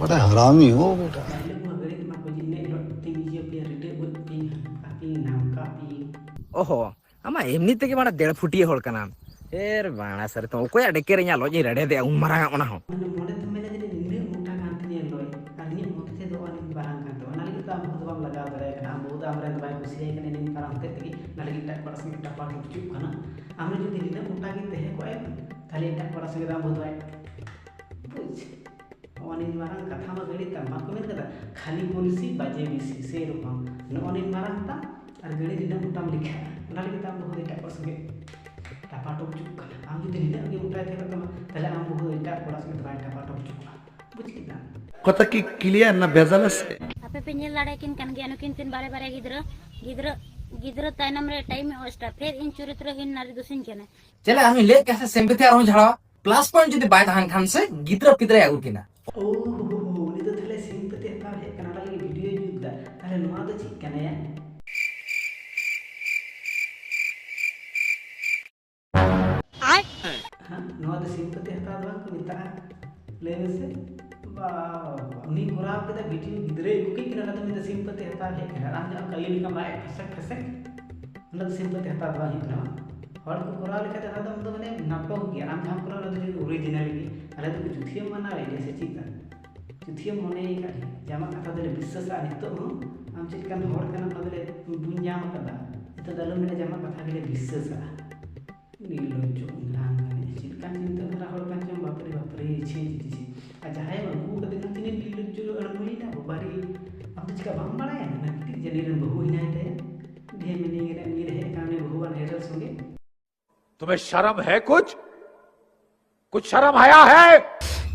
बड़ा हरामी हो बेटा। ᱰᱟᱭᱞᱚᱜ ᱢᱟ ᱜᱟᱹᱲᱤ ᱛᱮᱢᱟ ᱠᱚ ᱡᱮ ᱤᱱᱟᱹ ᱦᱤᱞᱳᱜ ᱛᱤᱧ ᱤᱭᱟᱹ ᱯᱮᱭᱟ, ᱨᱤᱰᱟᱹ ᱜᱚᱡ ᱯᱮᱭᱟᱹᱧ, ᱦᱟᱱᱠᱟ ᱯᱮᱭᱟᱹᱧ, ᱱᱷᱟᱢᱠᱟ ᱯᱮᱭᱟᱹᱧ᱾ ᱚᱦᱚ, ᱟᱢᱟᱜ ᱮᱢᱱᱤ ᱛᱮᱜᱮ ᱢᱟᱱᱮ ᱰᱮᱲ ᱯᱷᱩᱴᱤᱭᱟᱹ ᱦᱚᱲ ᱠᱟᱱᱟᱢ᱾ ᱮᱨ ᱵᱟᱲᱟ ᱥᱟᱹᱨᱤ ᱛᱚ, ᱚᱠᱚᱭᱟᱜ ᱰᱮᱠᱮ ᱨᱮ ᱤᱧᱟᱜ ᱞᱚᱡ ᱤᱧ ᱨᱮᱰᱮᱫᱮᱜᱼᱟ ᱩᱱ ᱢᱟᱨᱟᱝ ᱟᱜ ᱚᱱᱟ ᱦᱚᱸ? ᱢᱟᱱᱮ ᱢᱚᱱᱮ ᱛᱮᱢ ᱢᱮᱱᱟ ᱡᱟᱹᱱᱤᱡ ᱱᱤᱱᱟᱹᱜ ᱢᱚᱴᱟ ᱠᱟᱱ ᱛᱤᱧᱟᱹ ᱞᱚᱡ, ᱟᱨ ᱤᱧᱟᱹᱜ ᱢᱚᱱᱮ ᱛᱮᱫᱚ ᱟᱹᱰᱤ ᱢᱟᱨᱟᱝ ᱠᱟᱱ ᱛᱟᱢᱟ᱾ ᱚᱱᱟ ᱞᱟᱹᱜᱤᱫ ᱫᱚ ᱟᱢ ᱵᱟᱹᱦᱩ ᱫᱚ ᱵᱟᱢ ᱞᱟᱜᱟᱣ ᱫᱟᱲᱮᱭᱟᱭ ᱠᱟᱱᱟ᱾ ᱟᱢ ᱵᱟᱹᱦᱩ ᱫᱚ ᱟᱢᱨᱮᱱ ᱫᱚ ᱵᱟᱭ ᱠᱩᱥᱤᱭᱟᱭ ᱠᱟᱱᱟ, ᱤᱱᱟᱹ ᱠᱟᱨᱚᱱ ᱦᱚᱛᱮᱡ ᱛᱮᱜᱮ ᱚᱱᱟ ᱞᱟᱹᱜᱤᱫ ᱮᱴᱟᱜ ᱠᱚᱲᱟ ᱥᱚᱸᱜᱮ ᱴᱟᱯᱟᱴᱩᱯ ᱦᱚᱪᱚᱜ ᱠᱟᱱᱟ᱾ ᱟᱢ ᱨᱮ ᱡᱩᱫᱤ ᱱᱤᱱᱟᱹᱜ ᱢᱚᱴᱟ ᱜᱮ ᱛᱟᱦᱮᱸ ᱠᱚᱜᱼᱟᱭ, ᱛᱟᱦᱞᱮ ᱮᱴᱟᱜ ᱠᱚᱲᱟ ᱥᱚᱸᱜᱮ ᱫᱚ ᱟᱢ ᱵᱟᱹᱦᱩ ᱫᱚ ᱵᱟᱭ ᱵᱩᱡᱽ᱾ ᱱᱚᱜᱼᱚ ᱱᱤᱭᱟᱹ ᱢᱟᱨᱟᱝ ᱠᱟᱛᱷᱟ ᱢᱟ ᱜᱟᱹᱲᱤ ᱛᱟᱢ, ᱵᱟᱠᱚ ᱢᱮᱱ ᱠᱟᱫᱟ, "ᱠᱷᱟᱹᱞᱤ ᱠᱚᱞᱥᱤ ᱵᱟᱡᱮ ᱵᱮᱥᱤ", ᱥᱮᱨᱚᱠᱚᱢ ᱱᱚᱜᱼᱚ ᱱᱤᱭᱟᱹ ᱢᱟᱨᱟᱝ ᱛᱟᱢ ᱟᱨ ᱜᱟᱹᱲᱤ ᱱᱤᱱᱟᱹᱜ ᱢᱚᱴᱟᱢ ᱞᱮᱠᱷᱟᱜᱼᱟ, ᱚᱱᱟ ᱞᱟᱹᱜᱤᱫ ᱛᱮ ᱟᱢ ᱵᱟᱹᱦᱩ ᱫᱚ ᱮᱴᱟᱜ ᱠᱚᱲᱟ ᱥᱚᱸᱜᱮ ᱴᱟᱯᱟᱴᱚᱯ ᱦᱚᱪᱚᱜ ᱠᱟᱱᱟ᱾ ᱟᱢ ᱡᱩᱫᱤ ᱱᱤᱱᱟᱹᱜ ᱜᱮ ᱢᱚᱴᱟᱭ ᱛᱟᱦᱮᱸ ᱠᱚᱜ ᱛᱟᱢᱟ, ᱛᱟᱦᱞᱮ ᱟᱢ ᱵᱟᱹᱦᱩ ᱫᱚ ᱮᱴᱟᱜ ᱠᱚᱲᱟ ᱥᱚᱸᱜᱮ ᱫᱚ ᱵᱟᱭ ᱴᱟᱯᱟᱴᱚᱯ ᱦᱚᱪᱚ ᱠᱚᱜᱼᱟ᱾ ᱵᱩᱡᱽ ᱠᱮᱫᱟᱢ? ᱠᱟᱛᱷᱟ ᱠᱤ ᱠᱞᱤᱭᱟᱨ ᱱᱟ ᱵᱷᱮᱡᱟᱞ ᱥᱮ? ᱟᱯᱮ ᱯᱮ ᱧᱮᱞ ᱫᱟᱲᱮᱭᱟᱠᱤᱱ ᱠᱟᱱ ᱜᱮᱭᱟ, ᱱᱩᱠᱤᱱ ᱠᱤᱱ ᱵᱟᱨᱮ ᱵᱟᱨᱮ ᱜᱤᱫᱽᱨᱟᱹ, ᱜᱤᱫᱽᱨᱟᱹ, ᱜᱤᱫᱽᱨᱟᱹ ᱛᱟᱭᱱᱚᱢ ᱨᱮ ᱴᱟᱭᱤᱢ ᱮ ᱚᱥᱴᱟ, ᱯᱷᱮᱨ ᱤᱧ ᱪᱚᱨᱤᱛᱨᱚ ᱦᱤᱱ ᱱᱟᱨᱤ ᱫᱩᱥᱤᱧ ᱠᱟᱱᱟ᱾ ᱪᱮᱞᱮ ᱟᱢᱤᱧ ᱞᱟᱹᱭᱮᱫ ᱠᱟᱱ ᱥᱮ ᱥᱮᱢᱯᱮᱛᱷᱤ ᱟᱨᱦᱚᱸ ᱡᱷᱟᱲᱟᱣᱟ? ᱯᱞᱟᱥ ᱯᱚᱭᱮᱱᱴ ᱡᱩᱫᱤ ᱵᱟᱭ ᱛᱟᱦᱮᱱ ᱠᱷᱟᱱ ᱥᱮ ᱜᱤᱫᱽᱨᱟᱹ ᱯᱤᱫᱽᱨᱟᱹᱭ ᱟᱹᱜᱩ ᱠᱤᱱᱟ᱾ ᱳ ᱦᱳ ᱦᱳ ᱦᱳ, ᱩᱱᱤ ᱫᱚ ᱛᱟᱦᱞᱮ ᱥᱤᱢᱯᱟᱹᱛᱤ ᱦᱟᱛᱟᱣ ᱦᱮᱡ ᱠᱟᱱᱟ, ᱚᱱᱟ ᱞᱟᱹᱜᱤᱫ ᱵᱷᱤᱰᱤᱭᱳᱭ ᱡᱩᱛ ᱫᱟ᱾ ᱛᱟᱦᱞᱮ ᱱᱚᱣᱟ ᱫᱚ ᱪᱮᱫ ᱠᱟᱱᱟᱭᱟ? ᱢᱮᱛᱟᱜᱼᱟ? ᱞᱟᱹᱭ ᱢᱮᱥᱮ᱾ ᱵᱟ, ᱩᱱᱤ ᱠᱚᱨᱟᱣ ᱠᱮᱫᱟ ᱵᱷᱤᱰᱤᱭᱳ, ᱜᱤᱫᱽᱨᱟᱹᱭ ᱩᱠᱩᱭᱮᱫ ᱠᱤᱱᱟ, ᱚᱱᱟ ᱫᱚ ᱢᱮᱱᱫᱟ ᱥᱤᱢᱯᱟᱹᱛᱤ ᱦᱟᱛᱟᱣ ᱦᱮᱡ ᱠᱟᱱᱟ, ᱟᱨ ᱟᱢ ᱡᱟᱦᱟᱸ ᱠᱟᱹᱭᱩ ᱞᱮᱠᱟᱢ ᱨᱟᱜ ᱮᱫ ᱯᱷᱮᱥᱮᱠ ᱯᱷᱮᱥᱮᱠ, ᱚᱱᱟ ᱫᱚ ᱥᱤᱢᱯᱟᱹᱛᱤ ᱦᱟᱛᱟᱣ ᱫᱚ ᱵᱟᱝ ᱦᱩᱭᱩᱜ ᱠᱟᱱᱟ᱾ ᱦᱚᱲ ᱠᱚ ᱠᱚᱨᱟᱣ ᱞᱮᱠᱷᱟᱡ ᱫᱚ ᱚᱱᱟ ᱫᱚ, ᱚᱱᱟ ᱫᱚ ᱢᱟᱱᱮ ᱱᱟᱴᱚᱠ ᱜᱮᱭᱟ, ᱟᱨ ᱟᱢ ᱡᱟᱦᱟᱸᱢ ᱠᱚᱨᱟᱣ, ᱚᱱᱟ ᱫᱚ ᱡᱩᱫᱤ ᱚᱨᱤᱡᱤᱱᱟᱞ ᱜᱮ, ᱟᱞᱮ ᱫᱚ ᱪᱩᱛᱷᱤᱭᱟᱹᱢ ᱢᱟᱱᱟᱣ ᱮᱫ ᱞᱮᱭᱟ ᱥᱮ ᱪᱮᱫ ᱠᱟᱱᱟ? ᱪᱩᱛᱷᱤᱭᱟᱹᱢ ᱢᱚᱱᱮᱭ ᱠᱟᱜ ᱞᱮᱭᱟ ᱡᱮ ᱟᱢᱟᱜ ᱠᱟᱛᱷᱟ ᱫᱚᱞᱮ ᱵᱤᱥᱥᱟᱹᱥᱟᱜᱼᱟ, ᱱᱤᱛᱚᱜ ᱦᱚᱸ ᱟᱢ ᱪᱮᱫ ᱞᱮᱠᱟᱱ ᱦᱚᱲ ᱠᱟᱱᱟᱢ ᱚᱱᱟ ᱫᱚᱞᱮ ᱵᱩᱡᱽ ᱧᱟᱢ ᱟᱠᱟᱫᱟ, ᱱᱤᱛᱚᱜ ᱫᱚ ᱟᱞᱚᱢ ᱢᱮᱱᱟ ᱡᱮ ᱟᱢᱟᱜ ᱠᱟᱛᱷᱟ ᱜᱮᱞᱮ ᱵᱤᱥᱥᱟᱹᱥᱟᱜᱼᱟ᱾ ᱱᱤᱨᱞᱚᱡᱽᱡᱚ ᱮᱢᱟᱱ ᱠᱟᱱᱟ, ᱪᱮᱫ ᱞᱮᱠᱟᱱ ᱪᱤᱱᱛᱟᱹ ᱫᱷᱟᱨᱟ ᱦᱚᱲ ᱠᱟᱱ ᱪᱚᱢ, ᱵᱟᱯᱨᱮ ᱵᱟᱯᱨᱮ, ᱪᱷᱤ ᱪᱷᱤ ᱪᱷᱤ᱾ ᱟᱨ ᱡᱟᱦᱟᱸᱭᱮᱢ ᱟᱹᱜᱩ ᱟᱠᱟᱫᱮ ᱠᱷᱟᱱ ᱛᱤᱱᱟᱹᱜ ᱱᱤᱨᱞᱚᱡᱽᱡᱚ ᱟᱬᱜᱚᱭᱮᱱᱟ, ᱵᱟᱵᱟᱨᱮ, ᱟᱢ ᱫᱚ ᱪᱤᱠᱟ ᱵᱟᱢ ᱵᱟᱲᱟᱭᱟ? ᱚᱱᱟ ᱠᱟᱹᱴᱤᱡ ᱡᱟᱹᱱᱤ ᱨᱮᱱ ᱵᱟᱹᱦᱩ ᱦᱮᱱᱟᱭ ᱛᱟᱭᱟ, ᱰᱷᱮᱨ ᱢᱤᱱᱤ ᱜᱮ ᱱᱤᱭᱟᱹ ᱨᱮ ᱦᱮᱡ ᱟᱠᱟᱱ ᱩᱱᱤ ᱵᱟᱹᱦᱩᱣᱟᱜ ᱧᱮᱞᱮᱞ ᱥᱚᱸᱜᱮ᱾ तुम्हें शर्म है कुछ? कुछ शर्म हया है?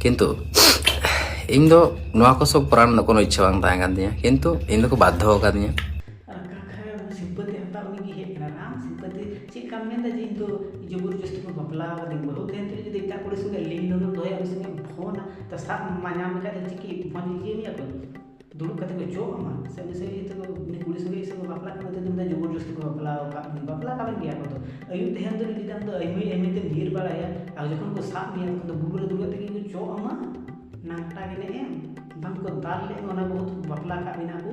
ᱠᱤᱱᱛᱩ ᱤᱧ ᱫᱚ ᱱᱚᱣᱟ ᱠᱚ ᱥᱚᱵ ᱠᱚᱨᱟᱣ ᱨᱮᱱᱟᱜ ᱠᱳᱱᱳ ᱤᱪᱪᱷᱟᱹ ᱵᱟᱝ ᱛᱟᱦᱮᱸ ᱠᱟᱱ ᱛᱤᱧᱟᱹ, ᱠᱤᱱᱛᱩ ᱤᱧ ᱫᱚᱠᱚ ᱵᱟᱫᱽᱫᱷᱚ ᱟᱠᱟᱫᱤᱧᱟ᱾ ᱟᱨ ᱚᱠᱟ ᱠᱷᱟᱡ ᱥᱤᱢᱯᱟᱹᱛᱤ ᱦᱟᱛᱟᱣ ᱩᱱᱤ ᱜᱮ ᱦᱮᱡ ᱠᱟᱱᱟ᱾ ᱟᱨ ᱟᱢ ᱥᱤᱢᱯᱟᱹᱛᱤ ᱪᱮᱫ ᱞᱮᱠᱟᱢ ᱢᱮᱱᱫᱟ ᱡᱮ ᱤᱧ ᱫᱚ ᱡᱚᱵᱚᱨ ᱡᱚᱥᱛᱤ ᱠᱚ ᱵᱟᱯᱞᱟ ᱟᱠᱟᱫᱤᱧ? ᱵᱟᱹᱦᱩ ᱛᱟᱦᱮᱱ ᱛᱩᱞᱩᱡ ᱡᱩᱫᱤ ᱮᱴᱟᱜ ᱠᱩᱲᱤ ᱥᱚᱸᱜᱮ ᱞᱤᱝ ᱫᱚᱦᱚᱭᱟ, ᱩᱱᱤ ᱥᱚᱸᱜᱮ ᱯᱷᱳᱱᱟ, ᱛᱚ ᱥᱟᱵ ᱢᱟ ᱧᱟᱢ ᱞᱮᱠᱷᱟᱡ ᱫᱚ ᱪᱤᱠᱤ ᱯᱷᱳᱱ ᱤᱭᱟᱹ ᱢᱮᱭᱟ ᱠᱚ? ᱫᱩᱲᱩᱵ ᱠᱟᱛᱮ ᱠᱚ ᱪᱚᱜ ᱟᱢᱟ? ᱥᱮ ᱩᱱᱤ ᱥᱟᱹᱜᱟᱹᱭ ᱛᱮᱠᱚ, ᱩᱱᱤ ᱠᱩᱲᱤ ᱥᱟᱹᱜᱟᱹᱭ ᱥᱮ ᱠᱚ ᱵᱟᱯᱞᱟᱜ ᱠᱟᱱᱟ, ᱛᱮᱫᱚ ᱢᱮᱱᱫᱟ ᱡᱚᱵᱚᱨ ᱡᱚᱥᱛᱤ ᱠᱚ ᱵᱟᱯᱞᱟ ᱟᱠᱟᱫ ᱢᱮᱭᱟ, ᱵᱟᱯᱞᱟ ᱠᱟᱵᱮᱱ ᱜᱮᱭᱟ ᱠᱚ᱾ ᱛᱚ ᱟᱹᱭᱩᱵ ᱛᱟᱦᱮᱱ ᱛᱩᱞᱩᱡ ᱡᱩᱫᱤ ᱟᱢ ᱫᱚ ᱟᱹᱭᱢᱟᱹᱭ ᱟᱹᱭᱢᱟᱹᱭ ᱛᱮᱢ ᱧᱤᱨ ᱵᱟᱲᱟᱭᱟ, ᱟᱨ ᱡᱚᱠᱷᱚᱱ ᱠᱚ ᱥᱟᱵ ᱢᱮᱭᱟ ᱛᱚᱠᱷᱚᱱ ᱫᱚ ᱵᱩᱨᱩ ᱨᱮ ᱫᱩᱲᱩᱵ ᱠᱟᱛᱮ ᱜᱮ ᱠᱚ ᱪᱚᱜ ᱟᱢᱟ, ᱱᱟᱝᱴᱟ ᱜᱮ ᱱᱮᱜᱼᱮᱢ ᱵᱟᱝ ᱠᱚ ᱫᱟᱞ ᱞᱮᱫ ᱢᱮ, ᱚᱱᱟ ᱵᱚᱦᱩᱛ ᱵᱟᱯᱞᱟ ᱠᱟᱜ ᱢᱮᱱᱟᱜ ᱠᱚ᱾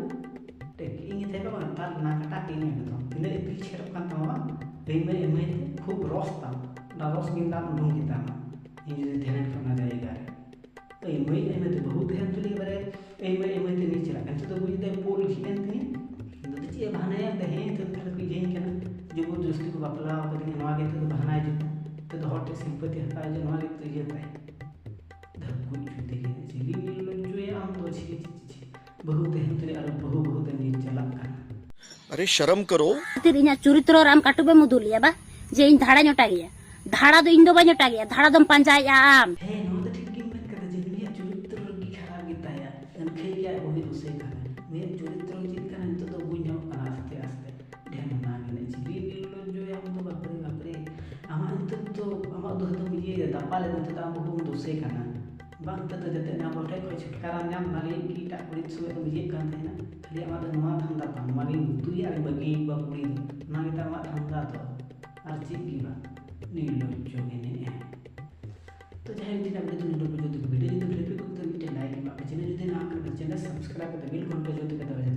ᱴᱷᱤᱠ, ᱤᱧ ᱛᱟᱦᱮᱸ ᱠᱟᱱᱟ ᱫᱟᱞ ᱱᱟᱝᱴᱟ ᱠᱮᱫ ᱢᱮᱭᱟ ᱮᱠᱫᱚᱢ, ᱛᱤᱱᱟᱹᱜ ᱤᱯᱤᱞ ᱪᱷᱮᱨᱚᱜ ᱠᱟᱱ ᱛᱟᱢᱟ ᱵᱟᱝ, ᱟᱹᱭᱢᱟᱹᱭ ᱟᱹᱭᱢᱟᱹᱭ ᱛᱮ ᱠᱷᱩᱵ ᱨᱚᱥ ᱛᱟᱢ, ᱚᱱᱟ ᱨᱚᱥ ᱜᱮ ᱫᱟᱞ ᱩᱰᱩᱝ ᱠᱮᱫ ᱛᱟᱢᱟ᱾ ᱤᱧ ᱡᱩᱫᱤ ᱛᱟᱦᱮᱸ ᱞᱮᱱ ᱠᱷᱟᱱ ᱚᱱᱟ ᱡᱟᱭᱜᱟ ᱨᱮ᱾ ᱟᱹᱭᱢᱟᱹᱭ ᱟᱹᱭᱢᱟᱹᱭ ᱛᱮ ᱵᱟᱹᱦᱩ ᱛᱟᱦᱮᱱ ᱛᱩᱞᱩᱡ ᱵᱟᱨᱮ ᱟᱹᱭᱢᱟᱹᱭ ᱟᱹᱭᱢᱟᱹᱭ ᱛᱮ ᱱᱤᱪ ᱪᱟᱞᱟᱜ ᱠᱟᱱ᱾ ᱱᱤᱛᱚᱜ ᱫᱚ ᱵᱩᱡᱽ ᱫᱟᱭ ᱯᱳᱞ ᱜᱷᱤᱡ ᱮᱱ ᱛᱤᱧᱟᱹ᱾ ᱱᱤᱛᱚᱜ ᱫᱚ ᱪᱮᱫ ᱮ ᱵᱟᱦᱟᱱᱟᱭᱟ? ᱢᱮᱱᱫᱟ, ᱦᱮᱸ, ᱱᱤᱛᱚᱜ ᱫᱚ ᱛᱟᱦᱞᱮ ᱠᱚ ᱤᱭᱟᱹᱧ ᱠᱟᱱᱟ, ᱡᱚᱵᱚᱨ ᱡᱚᱥᱛᱤ ᱠᱚ ᱵᱟᱯᱞᱟ ᱟᱠᱟᱫᱤᱧᱟ, ᱱᱚᱣᱟ ᱜᱮ ᱱᱤᱛᱚᱜ ᱫᱚ ᱵᱟᱦᱟᱱᱟᱭ ᱡᱩᱛᱟ᱾ ᱱᱤᱛᱚᱜ ᱫᱚ ᱦᱚᱲ ᱴᱷᱮᱱ ᱥᱤᱢᱯᱟᱹᱛᱤ ᱦᱟᱛᱟᱣ ᱡᱮ ᱱᱚᱣᱟ ᱜᱮ ᱱᱤᱛᱚᱜ ᱤᱭᱟᱹ ᱛᱟᱭ᱾ ᱫᱷᱟᱹᱠᱩᱡ ᱪᱷᱩᱴᱤ ᱜᱮ, ᱪᱤᱞᱤ ᱱᱤᱨᱞᱚᱡᱽᱡᱚᱭᱟ ᱟᱢ ᱫᱚ, ᱪᱷᱤ, ᱪᱷᱤ, ᱪᱷᱤ, ᱪᱷᱤ᱾ ᱵᱟᱹᱦᱩ ᱛᱟᱦᱮᱱ ᱛᱩᱞᱩᱡ ᱟᱨᱚ ᱵᱟᱹᱦᱩ ᱵᱟᱹᱦᱩ ᱛᱮᱢ ᱧᱤᱨ ᱪᱟᱞᱟᱜ ᱠᱟᱱᱟ᱾ अरे शर्म करो। ᱠᱷᱟᱹᱛᱤᱨ ᱤᱧᱟᱹᱜ ᱪᱚᱨᱤᱛᱨᱚ ᱨᱮ ᱟᱢ ᱠᱟᱹᱴᱩᱵ ᱮᱢ ᱩᱫᱩᱜ ᱞᱮᱭᱟ ᱵᱟ, ᱡᱮ ᱤᱧ ᱫᱷᱟᱲᱟᱧ ᱚᱴᱟᱜᱮᱭᱟ᱾ ᱫᱷᱟᱲᱟ ᱫᱚ ᱤᱧ ᱫᱚ ᱵᱟᱹᱧ ᱚᱴᱟᱜᱮᱭᱟ, ᱫᱷᱟᱲᱟ ᱫᱚᱢ ᱯᱟᱸᱡᱟᱭᱮᱫᱼᱟ ᱟᱢ᱾ ᱦᱮᱸ, ᱱᱚᱣᱟ ᱫᱚ ᱴᱷᱤᱠ ᱜᱮᱢ ᱢᱮᱱ ᱠᱟᱫᱟ ᱡᱮ ᱱᱩᱭᱟᱜ ᱪᱚᱨᱤᱛᱨᱚ ᱜᱮ ᱠᱷᱟᱨᱟᱯ ᱜᱮᱛᱟᱭᱟ᱾ ᱟᱹᱱᱠᱷᱟᱹᱭ ᱜᱮ ᱟᱡ ᱵᱟᱹᱦᱩᱭ ᱫᱳᱥᱮ ᱠᱟᱱᱟ᱾ ᱱᱩᱭᱟᱜ ᱪᱚᱨᱤᱛᱨᱚ ᱪᱮᱫ ᱠᱟᱱᱟ ᱱᱤᱛᱚᱜ ᱫᱚ ᱵᱩᱡᱽ ᱧᱟᱢᱚᱜ ᱠᱟᱱᱟ ᱟᱥᱛᱮ ᱟᱥᱛᱮ᱾ ᱰᱷᱮᱨ ᱚᱱᱟ ᱜᱮ ᱪᱤᱞᱤ ᱱᱤᱨᱞᱚᱡᱽᱡᱚᱭᱟ ᱟᱢ ᱫᱚ, ᱵᱟᱯᱨᱮ ᱵᱟᱯᱨᱮ᱾ ᱟᱢᱟᱜ ᱱᱤᱛᱚᱜ ᱫᱚ ᱟᱢᱟᱜ ᱫᱳᱥ ᱫᱚᱢ ᱤᱭᱟᱹᱭᱟ, ᱫᱟᱯᱟᱞ ᱮᱫᱟ, ᱱᱤᱛᱚᱜ ᱫᱚ ᱟᱢ ᱵᱟᱹᱦᱩᱢ ᱫᱳᱥᱮ ᱠᱟᱱᱟ᱾ ᱵᱟᱝ, ᱱᱤᱛᱚᱜ ᱫᱚ ᱡᱟᱛᱮ ᱚᱱᱟ ᱠᱚ ᱴᱷᱮᱡ ᱠᱷᱚᱡ ᱪᱷᱩᱴᱠᱟᱨᱟᱢ ᱧᱟᱢ, ᱚᱱᱟ ᱞᱟᱹᱜᱤᱫ ᱜᱮ ᱮᱴᱟᱜ ᱠᱩᱲᱤ ᱥᱚᱸᱜᱮ ᱫᱚᱢ ᱤᱭᱟᱹᱜ ᱠᱟᱱ ᱛᱟᱦᱮᱱᱟ᱾ ᱠᱷᱟᱹᱞᱤ ᱟᱢᱟᱜ ᱫᱚ ᱱᱚᱣᱟ ᱫᱷᱟᱱᱫᱟ ᱛᱟᱢ, ᱱᱚᱣᱟ ᱜᱤᱧ ᱜᱩᱛᱩᱭᱟ ᱟᱨᱤᱧ ᱵᱟᱹᱜᱤ ᱟᱠᱚᱣᱟ ᱠᱩᱲᱤ ᱫᱚ, ᱚᱱᱟ ᱜᱮ ᱛᱟᱢ ᱟᱢᱟᱜ ᱫᱷᱟᱱᱫᱟ ᱫᱚ, ᱟᱨ ᱪᱮᱫ ᱜᱮ ᱵᱟᱝ᱾ ᱱᱤᱨᱞᱚᱡᱽᱡᱚ ᱜᱮ ᱱᱮᱜᱼᱮ᱾ ᱛᱚ ᱡᱟᱦᱟᱸᱭ ᱡᱩᱫᱤ ᱱᱟᱜ video ᱫᱚ ᱱᱚᱰᱮ ᱯᱮ ᱡᱚᱛᱚ video ᱡᱩᱫᱤ ᱵᱷᱟᱹᱜᱤ ᱠᱚ ᱛᱟᱦᱮᱸ ᱢᱤᱫᱴᱮᱱ like ᱮᱢᱟᱜ ᱯᱮ, channel ᱡᱩᱫᱤ ᱱᱟᱜ ᱠᱟᱱᱟ channel subscribe ᱠᱟᱛᱮ bell ᱜᱷᱚᱱᱴᱟ ᱡᱚᱛᱚ ᱠᱟᱛᱮ ᱵᱟᱡᱟᱣ